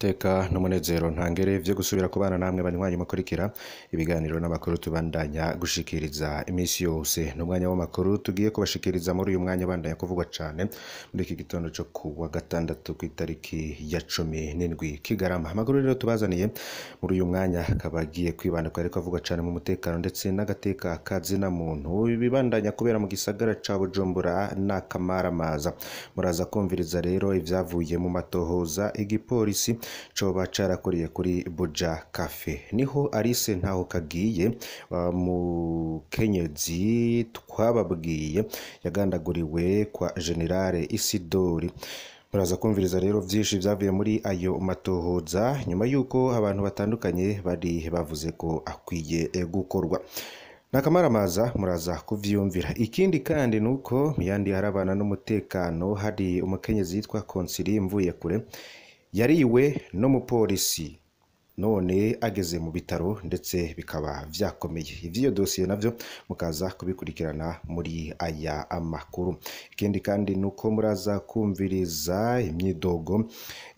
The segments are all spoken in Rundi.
Iteka n'umunezero ntangere vyo gusubira kubana namwe banywanyi mukurikira ibiganiro n'amakuru tubandanya gushikiriza iminsi yose. N'umwanya w'amakuru tugiye kubashikiriza muri uyu mwanya bandanya kuvugwa cane muri iki gitondo co kuwa gatandatu kw'itariki ya 17 Kigarama. Amakuru rero tubazaniye muri uyu mwanya akaba agiye kwibanda ku yariko avugwa cane mu mutekano ndetse n'agateka kazina muntu bibandanya kubera mu gisagara ca Bujumbura n'akamaramaza. Muraza kumviriza rero ivyavuye mu matohoza igipolisi coba carakoreye kuri Buja Cafe. Niho Alice ntaho kagiye mukenyezi twababwiye yagandaguriwe kwa Generale Isidori. Muraza kumviriza rero vyinshi vyavuye muri ayo matohoza nyuma yuko abantu batandukanye bari bavuze ko akwiye gukorwa. Nakamaramaza muraza kuvyumvira. Ikindi kandi nuko miyandi harabana n'umutekano hari umukenyezi yitwa Konsili Mvuyekure yariwe n'umupolisi none ageze mu bitaro ndetse bikaba vyakomeye. Ivyo dosiye navyo mukaza kubikurikirana muri aya amakuru. Ikindi kandi nuko muraza kumviriza imyidogo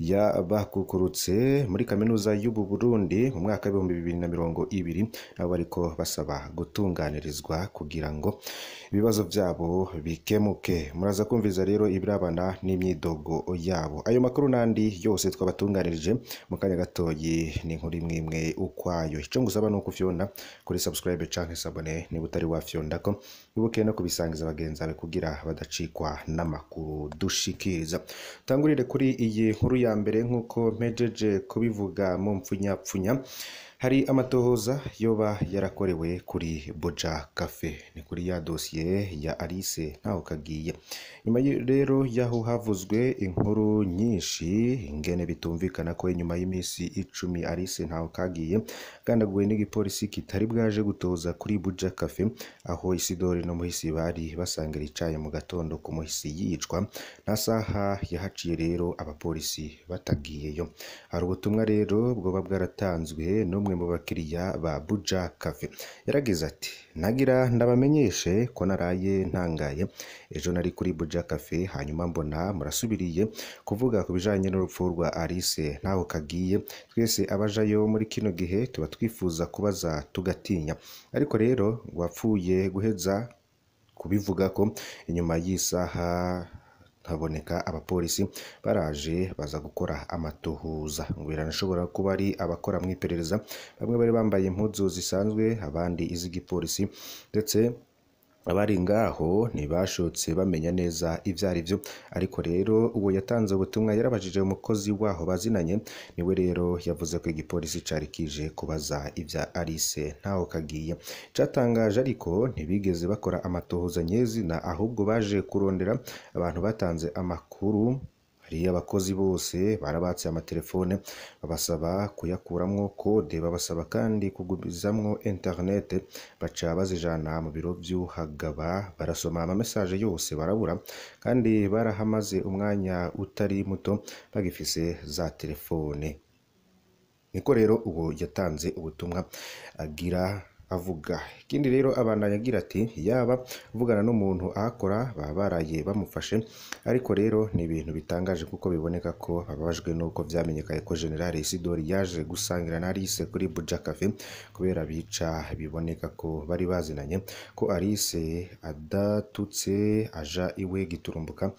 ya bakukurutse muri kaminuza y'ubu Burundi mu mwaka wa 2020 nabo bariko basaba gutunganirizwa kugira ngo ibibazo vyabo bikemuke. Muraza kumviriza rero ibirabana n'imyidogo yabo. Ayo makuru nandi yose twabatunganirije mu kanya gatoyi ni inkuru imwe ukwayo. Ico ngusaba nuko ufyonda kuri subscribe canke s'abonner niba utari wafyondako, wibuke no kubisangiza bagenzi bawe kugira badacikwa n'amakuru dushikiriza. Tangurire kuri iyi nkuru ya mbere nkuko mpejeje kubivuga mu mpfunyapfunya. Hari amatohoza yoba yarakorewe kuri Buja Cafe, ni kuri ya dosiye ya Alice ntaho kagiye. Nyuma rero yaho havuzwe inkuru nyinshi ingene bitumvikana ko inyuma y'imisi 10 Alice ntaho kagiye gandaguwe n'igipolisi kitari bwaje gutoza kuri Buja Cafe aho Isidori no Muhisi bari basangira icayi mu gatondo ku Muhisi yicwa. Nta saha yahaciye rero abapolisi batagiyeyo. Hari ubutumwa rero bwoba bwaratanzwe n'umwe mu bakiriya ba Buja Cafe. Yaragize ati: nagira ndabamenyeshe ko naraye ntangaye ejo nari kuri Buja Cafe hanyuma mbona murasubiriye kuvuga ku bijanye n'urupfu rwa Alice ntaho kagiye. Twese abajayo muri kino gihe tuba twifuza kubaza tugatinya, ariko rero wapfuye guheza kubivuga ko inyuma y'isaha haboneka abapolisi baraje baza gukora amatohoza. Ngo biranashobora kuba ari abakora mu iperereza, bamwe bari bambaye impuzu zisanzwe abandi iz'igipolisi, ndetse abari ngaho ntibashotse bamenya neza ivyo ari vyo. Ariko rero uwo yatanze ubutumwa yarabajije umukozi waho bazinanye, niwe rero yavuze ko igipolisi cari kije kubaza ivya Alice ntaho kagiye. Catangaje ariko ntibigeze bakora amatohoza nyezina, ahubwo baje kurondera abantu batanze amakuru. Hariyo abakozi bose barabatse amatelefone babasaba kuyakuramwo kode, babasaba kandi kugumizamwo internet, baca bazijana mu biro vy'uhagaba barasoma ama message yose barabura, kandi barahamaze umwanya utari muto bagifise za telefone. Niko rero uwo yatanze ubutumwa agira avuga. Ikindi rero abandanya agira ati: yaba uvugana n'umuntu ahakora baba baraye bamufashe, ariko rero ni ibintu bitangaje kuko biboneka ko bababajwe nuko vyamenyekaye ko General Isidori yaje gusangira na Alice kuri Buja Cafe kubera bica biboneka ko bari bazinanye, ko Alice adatutse aja iwe giturumbuka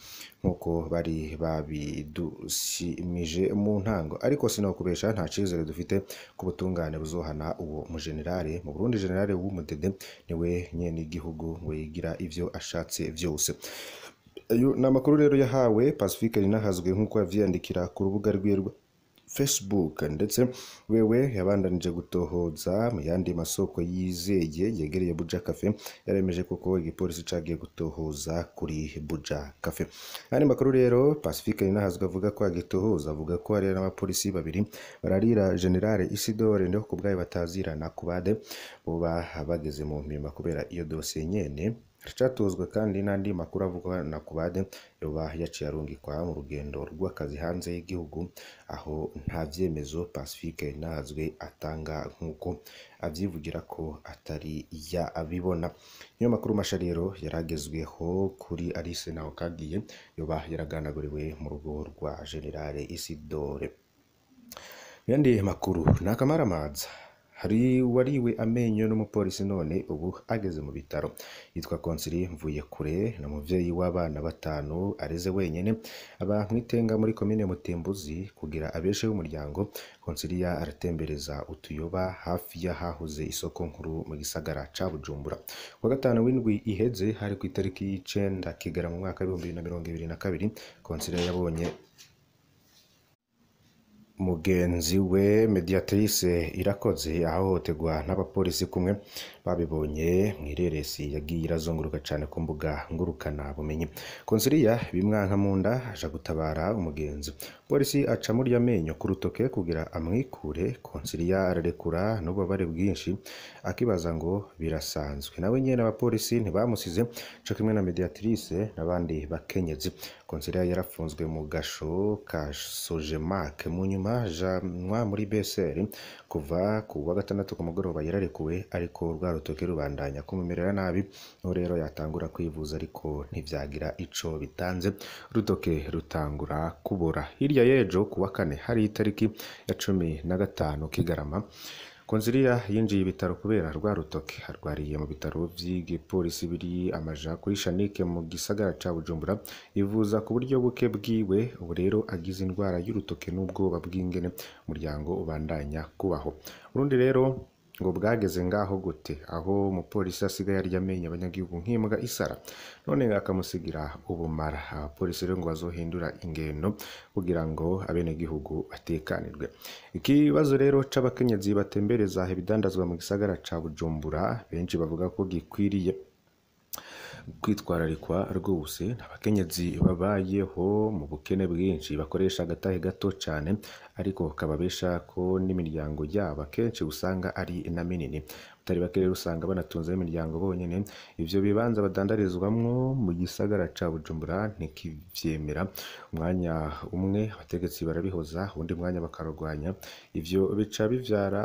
nkuko bari babidushimije mu ntango. Ariko sinokubesha nta cizere dufite ku butungane buzohana uwo mugenerale mu Burundi. Generale w'umudede niwe nyene igihugu ngo yigira ivyo ashatse vyose. Ayo ni amakuru rero yahawe Pacifique Rinahazwe nkuko yavyandikira ku rubuga rwiwe rwa Facebook, ndetse wewe yabandanije gutohoza mu yandi masoko yizeye yegereye Buja Cafe. Yaremeje koko igipolisi cagiye gutohoza kuri Buja Cafe. Andi makuru rero Pacifique Rinahazwe avuga ko agitohoza, avuga ko hari n'abapolisi babiri bararira Generale Isidore ndo kubwayo batazirana kubade boba bageze mu mpima kubera iyo dosiye nyene. Haracatozwa kandi n'andi makuru avugwa na Kubade yoba yaciye arungikwa mu rugendo rw'akazi hanze y'igihugu, aho nta vyemezo Pacifique Rinahazwe atanga nkuko avyivugira ko atari ya abibona. Niyo makuru masha rero yaragezweho kuri Alice ntaho kagiye yoba yaraganaguriwe mu rugo rwa Generale Isidore. Yandi makuru nakamaramaza hari wariwe amenyo n'umupolisi none ubu ageze mu bitaro. Yitwa Konsili Mvuyekure, ni umuvyeyi w'abana 5 areze wenyene, aba mwitenga muri komine Mutimbuzi. Kugira abesheho umuryango, Konsiliya aratembereza utuyoba hafi y'ahahoze isoko nkuru mu gisagara ca Bujumbura. Kuwa gatanu w'indwi iheze, hari ku itariki y'icenda Kigera mu mwaka w'2022, Konsiliya yabonye mugenzi we Mediatrice Irakoze ahohoterwa n'abapolisi kumwe babibonye mw'ireresi yagiye irazunguruka cane ku mbuga ngurukana bumenyi. Konsiliya bimwanka munda aja gutabara umugenzi, polisi aca murya amenyo ku rutoke kugira amwikure. Konsiliya ararekura n'ububabare bwinshi akibaza ngo birasanzwe. Nawe nyene abapolisi ntibamusize co kimwe na Mediatrice n'abandi bakenyezi. Konsiliya yarafunzwe mu gasho ka Sojemak, mu nyuma ajanwa muri BSR. Kuva ku wa gatandatu ku mugoroba yararekuwe, ariko rwa rutoke rubandanya kumumerera nabi. Aho rero yatangura kwivuza ariko ntivyagira ico bitanze, urutoke rutangura kubora. Hirya y'ejo ku wa kane, hari itariki ya 15 Kigarama, Konziliya yinjiye ibitaro kubera rwa rutoke. Arwariye mu bitaro vy'igipolisi biri amaja kuri Shanike mu gisagara ca Bujumbura, yivuza ku buryo buke bwiwe. Ubu rero agize indwara y'urutoke n'ubwoba bw'ingene umuryango ubandanya kubaho. Urundi rero ngo bwageze ngaho gute, aho umupolisi asigaye arya amenyo abanyagihugu nk'imbwa isara, none akamusigira ubumara. Abapolisi rero ngo bazohindura ingendo kugira ngo abenegihugu batekanirwe. Ikibazo rero c'abakenyezi batembereza ibidandazwa mu gisagara ca Bujumbura, benshi bavuga ko gikwiriye kwitwararikwa rwose. Abakenyezi babayeho mu bukene bwinshi, bakoresha agatahe gato cane ariko kababesha ko n'imiryango yabo akenshi usanga ari na minini. Batari bake rero usanga banatunze n'imiryango bonyene. Ivyo bibanza badandarizwamwo mu gisagara ca Bujumbura ntikivyemera. Umwanya umwe abategetsi barabihoza, uwundi mwanya bakarurwanya. Ivyo bica bivyara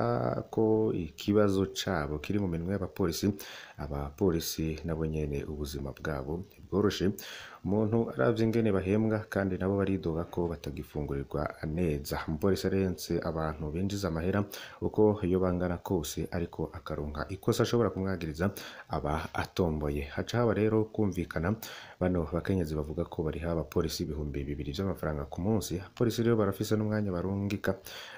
ko ikibazo cabo kiri mu minwe y'abapolisi. Abapolisi nabo nyene ubuzima bwabo ntibworoshe, umuntu aravye ingene bahembwa, kandi nabo baridoga ko batagifungurirwa neza. Umupolisi arenze abantu binjiza amahera uko iyo bangana kose, ariko akaronka ikosa ashobora kumwagiriza aba atomboye. Haca haba rero kumvikana, bano bakenyezi bavuga ko bariha abapolisi 2000 vy'amafaranga ku munsi. Abapolisi rero barafise n'umwanya barungika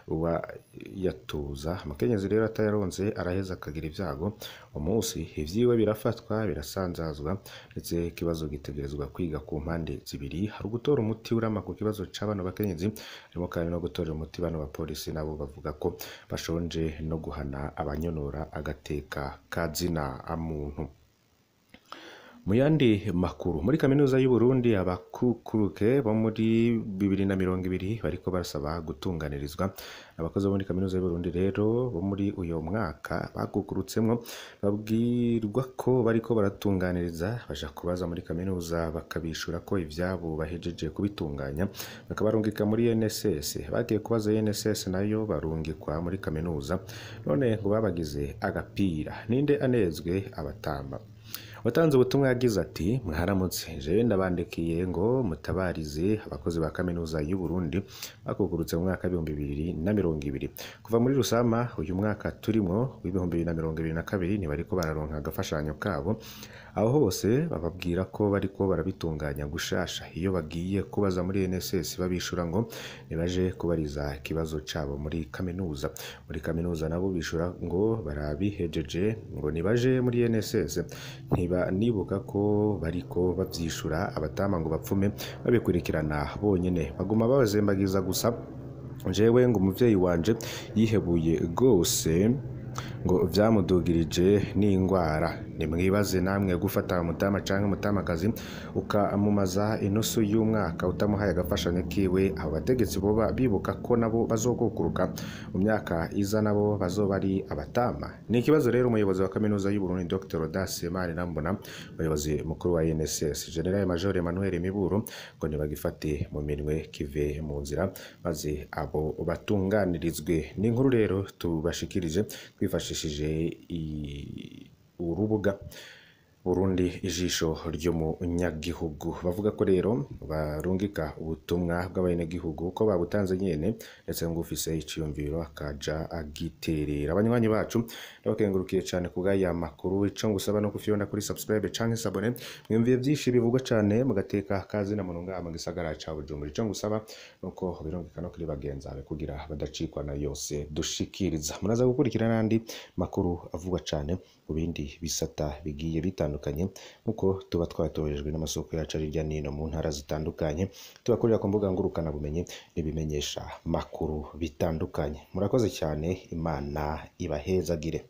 uwayatuza. Umukenyezi rero atayaronse araheza akagira ivyago, umunsi ivyiwe birafatwa birasanzazwa, ndetse ikibazo gitegerezwa kwiga ku mpande zibiri. Hari ugutora umuti urama ku kibazo c'abano bakenyezi, harimo kandi no gutorera umuti bano bapolisi nabo bavuga ko bashonje, no guhana abanyonora agateka kazina muntu. Mu yandi makuru, muri kaminuza y'u Burundi abakukuruke bo muri 2020 bariko barasaba gutunganirizwa. Abakozi bo muri kaminuza y'u Burundi rero bo muri uyo mwaka bakukurutsemwo babwirwa ko bariko baratunganiriza, baja kubaza muri kaminuza bakabishura ko ivyabo bahejeje kubitunganya, bakabarungika muri NSS. Bagiye kubaza NSS nayo barungikwa muri kaminuza, none ngo babagize agapira. Ninde anezwe abatamba? Watanze ubutumwa yagize ati: mwaramutse, jewe ndabandikiye ngo mutabarize abakozi ba kaminuza y'u Burundi bakukurutse mu mwaka w'2020. Kuva muri Rusama uyu mwaka turimwo w'2022 ntibariko bararonka agafashanyo kabo. Aho hose bababwira ko bariko barabitunganya gushasha. Iyo bagiye kubaza muri NSS babishura ngo nibaje kubariza ikibazo cabo muri kaminuza. Muri kaminuza nabo bishura ngo barabihejeje, ngo nibaje muri NSS. Ntiba nibuka ko bariko bavyishura abatama ngo bapfume babikurikirana bonyene, baguma babazembagiza gusa. Jewe ngo umuvyeyi wanje yihebuye gose, ngo vyamudugirije n'ingwara. Nimwibaze namwe gufata umutama canke umutamakazi ukamumaza inusu y'umwaka utamuhaye agafashanyo kiwe. Abo bategetsi boba bibuka ko nabo bazokukuruka mu myaka iza, nabo bazoba ari abatama. Ni ikibazo rero umuyobozi wa kaminuza y'u Burundi Dr Audace Manirambona, umuyobozi mukuru wa INSS General Major Emmanuel Miburo, ngo nibagifate mu minwe kive mu nzira maze abo batunganirizwe. Ni inkuru rero tubashikirije twifashishije urubuga Burundi ijisho ry'umunyagihugu. Bavuga ko rero barungika ubutumwa bw'abanyagihugu ko babutanze nyene, ndetse ngo ufise iciyumviro akaja agiterera. Abanywanyi bacu, ndabakengurukiye cane kubw'aya makuru. Ico ngusaba no kufyonda kuri subscribe canke s'abonner. Mwiyumviye vyinshi bivugwa cane mu gateka kazi na muntu ngaha mu gisagara ca Bujumbura. Ico ngusaba nuko birungika no kuri bagenzi bawe kugira badacikwa na yose dushikiriza. Muraza gukurikira n'andi makuru avugwa cane mu bindi bisata bigiye bitandukanye, nkuko tuba twatohejwe n'amasoko yacu ari hirya n'ino mu ntara zitandukanye, tubakorera ku mbuga ngurukana bumenyi n'ibimenyesha makuru bitandukanye. Murakoze cyane, Imana ibahezagire.